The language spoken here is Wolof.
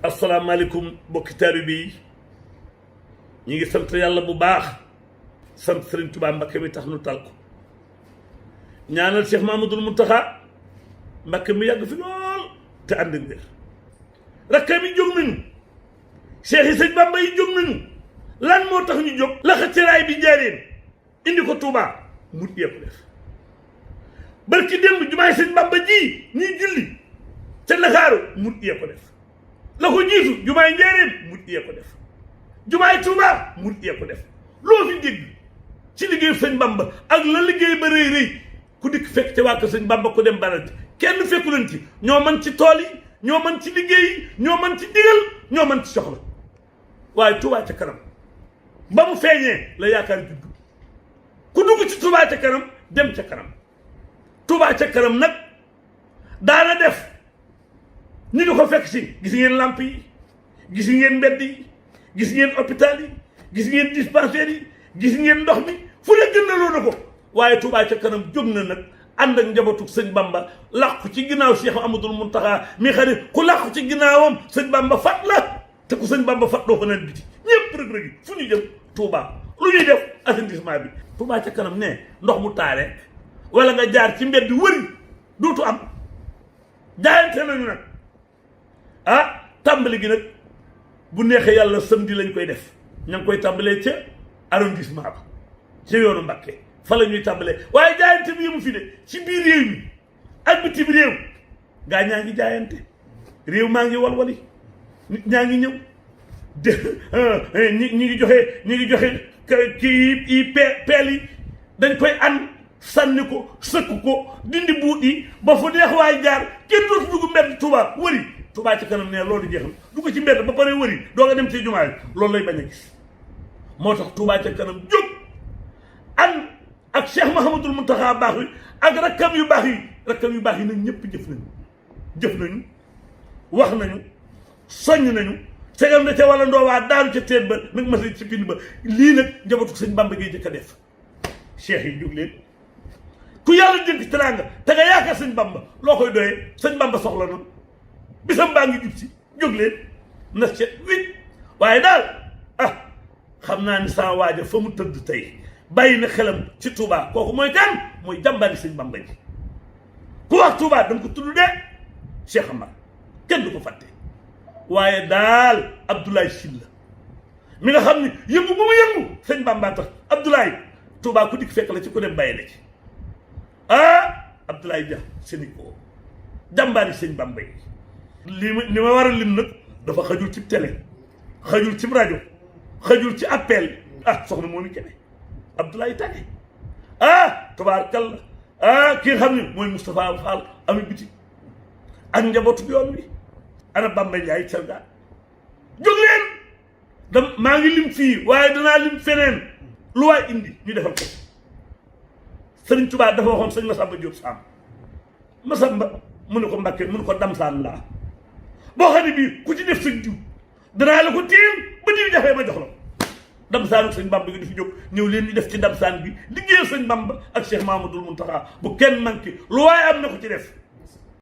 asalaamaaleykum mbokki taalibe yi ñu ngi sant yàlla bu baax sant Sëriñ Tuubaa Mbakke mi tax nu tal ko ñaanal Cheikh Mamadou Mountakha Mbakke mi yàgg fi lool te ànd ak wér rakkam yi jóg nañu Cheikh yi sëñ Bamba yi jóg nañu lan moo tax ñu jóg laxa cëraay bi jaareen indi ko Touba mu yee ko def barki démb jumaay sëñ Bamba ji ñuy julli ca Ndakaaru mu yee ko def la ko jiitu jumaay njaareem mu yee ko def jumaay Touba mu yee ko def loo fi dégg ci liggéey sëñ Bamba ak la liggéey ba rëy rëy ku dikk fekk ca waa kër sëñ Bamba ku dem barati kenn fekku leen ci ñoo mën ci tool yi ñoo mën ci liggéey yi ñoo mën ci digal ñoo mën ci soxla waaye Touba ca kanam ba mu feeñee la yaakaar juddu ku dugg ci Touba ca kanam dem ca kanam Touba ca kanam nag daana def ñu di ko fekk si gis ngeen lamp yi gis ngeen mbedd yi gis ngeen hôpital yi gis ngeen dispensaire yi gis ngeen ndox mi fu ne gëndaloo na ko waaye Touba ca kanam jóg na nag ànd ak njabootu sëñ Bamba làqu ci ginnaaw Cheikh Amadou Mountakha mi xam ne ku làqu ci ginnaawam sëñ Bamba fat la te ku sëñ Bamba fat doo ko naan biti ñëpp rëg-rëg yi fu ñu jëm Touba lu ñuy def assainissement bi Touba ca kanam ne ndox mu taare wala nga jaar ci mbedd wëri dootu am jaayante nañu nag tàmbali gi nag bu neexee yàlla samedi lañ koy def ña ngi koy tàmbalee ca arrondissement ba ca yoonu Mbakke fa la ñuy tàmbalee waaye jaayante bi yëmu fi de ci biir réew mi ak bitim réew gaa ñaa ngi jaayante réew maa ngi walwali nit ñaa ngi ñëw de ñi ngi joxe kii peel yi dañ koy an sànni ko sëkk ko dindi buut yi ba fu neex waay jaar kenn dootu dugg mbedd Touba wëri Touba ci kanam ne loolu jeexal dugg ci mbedd ba pare wëri doo nga dem ci jumaa yi loolu lay bañ a gis moo tax Touba ca kanam jóg an ak Cheikh Mahamadul Mountakha baax wi ak rakkam yu baax yi nag ñëpp jëf nañu wax nañu soññ nañu segam na ca wala ndoowaa daanu ca teen ba nag masa ci pind ba lii nag njabootu sëñ Bamba ngay jëkk a def cheikh yi jóg leen ku yàlla jënk teraanga te nga yaakaar sëñ Bamba loo koy doyee sëñ Bamba soxla na bisam baa ngi jub si jóg leen na cet wit waaye daal xam naa ni saa waaja fa mu tëdd tey bàyyi na xelam ci Touba kooku mooy kan mooy jàmbaari sëñ Bamba ji ku wax Touba da nga ko tudd de Cheikh Amar kenn du ko fàtte waaye daal Abdoulaye Sylla mi nga xam ni yëngu bu mu yëngu sëñ Bamba tax Abdoulaye Touba ku dikk fekk la ci ku dem bàyyi la ci Abdoulaye Dia Sénégal jàmbaari sëñ Bamba yi li ma war a lim nag dafa xajul ci télé xajul ci rajo xajul ci appel soxna moom i kene Abdoulaye Tagge tabaarkalla ki nga xam ne mooy Moustapha Fall ami biti ak njabootu yoon wi ana Bamba Ndiaye Thielga jóg leen maa ngi lim fii waaye danaa lim feneen lu waay indi ñu defal ko Sëriñ Tuubaa dafa waxoon sëñ Masamba Diop Samb Masamba mu ne ko Mbakke mu ne ko damsaan laa boo xam ne bii ku ci def sëñ diw danaa la ko téel ba diw jaxee ma jox la damsaanu sëñ Bamba gi di fi jóg ñëw leen ñu def ci damsaan bi liggéeyal sëñ Bamba ak Cheikh Mamadou Mountakha bu kenn manqué lu waaye am na ko ci def